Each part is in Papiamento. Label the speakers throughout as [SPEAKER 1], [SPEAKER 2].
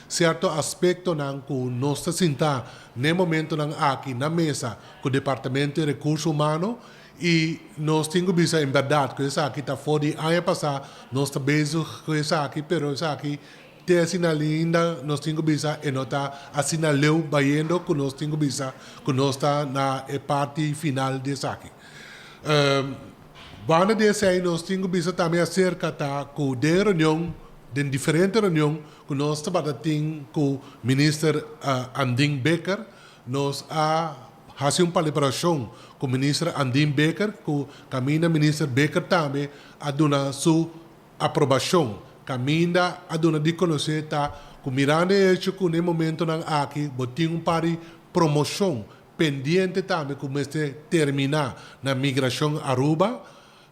[SPEAKER 1] sierto aspektonan ku nos ta sintá n'e momentonan aki na mesa ku Departamento di Rekurso Humano i nos tin ku bisa en bèrdat ku esaki ta for di aña pasá nos ta bezig ku esaki pero esaki te asina ainda nos tin ku bisa e no ta asina leu bayendo ku nos tin ku bisa ku nos ta na e parti final di esaki. Banda di esei nos tin ku bisa tambe aserka ta ku den reunion den diferente reunion ku nos tabata tin ku Minister Andin Bikker nos a hasi un palibrashon ku Minister Andin Bikker ku kaminda Minister Bikker tambe a duna su aprobashon. Kaminda a duna di konosé ta ku mirando e hecho ku na e momentonan aki bo tin un par di promoshon pendiente tambe ku mester terminá na Migrashon Aruba,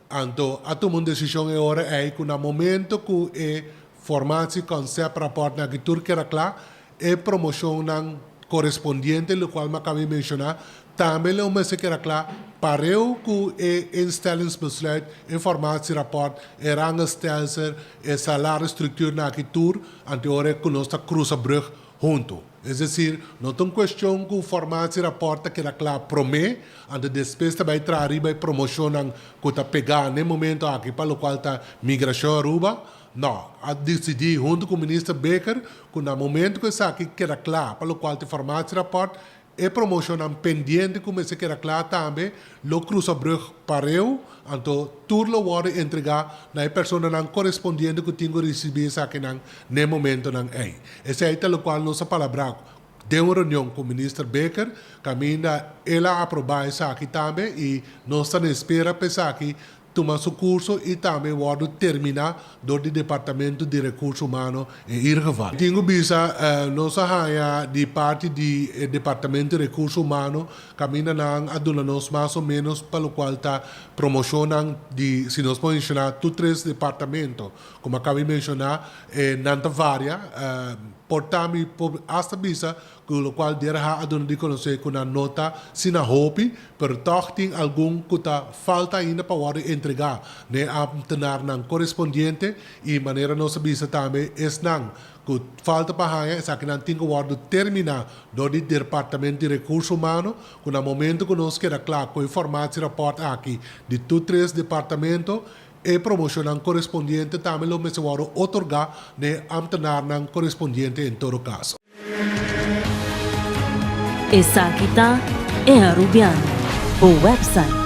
[SPEAKER 1] anto a tuma un desishon e ora ei ku na momento ku e formatie concept rapport nan aki tur keda kla, e promoshonnan korespondiente lokual mi a kaba di menshoná tambe lo mester keda kla pareu ku e instellingsbesluit, e formatie rapport, e rangenstelsel, e salarisstructuur nan aki tur, anto e ora ku nos ta krusa brug huntu. Es desir, no ta un kuestion ku formatie rapport ta keda kla promé, anto despues ta bai traha riba e promoshonnan ku ta pegá n'e momento aki pa lokual ta Migrashon Aruba. No, a disidí huntu ku Minister Bikker ku na momento ku esaki keda kla pa lokual ta e formatie rapport, e promoshonnan pendiente ku mester keda kla tambe lo krusa brug pareu, anto tur lo wòrdu entregá na e personanan korespondiente ku tin ku risibí esakinan n'e momentonan ei. Esei ta lokual nos a palabrá den un reunion ku Minister Bikker, kaminda el a aprobá esaki tambe i nos ta na espera pa esaki tuma su curso y tambe wordo termina door di Departamento di Recurso Humano en ieder geval. Tin cu bisa nos a haya di parti di e Departamento di Recurso Humano caminda nan a duna nos mas o menos pa locual ta promocionnan di si nos por menciona tur tres departamento como a caba di menciona nan ta varia por ta mi por hasta bisa Ku lokual DRH a duna di konosé ku nan no ta sina hopi, pero tòg tin algun ku ta falta ainda pa wòrdu entregá na e ámtenarnan korespondiente i manera nos a bisa tambe esnan ku falta pa haña esakinan tin ku wòrdu terminá dor di Departamento di Rekurso Humano ku na momento ku nos keda kla ku e formatierapport aki di tur tres departamento e promoshonnan korespondiente tambe lo mester wòrdu otorgá na e ámtenarnan korespondiente en todo kaso.
[SPEAKER 2] Esaki ta E Arubiano, bo website.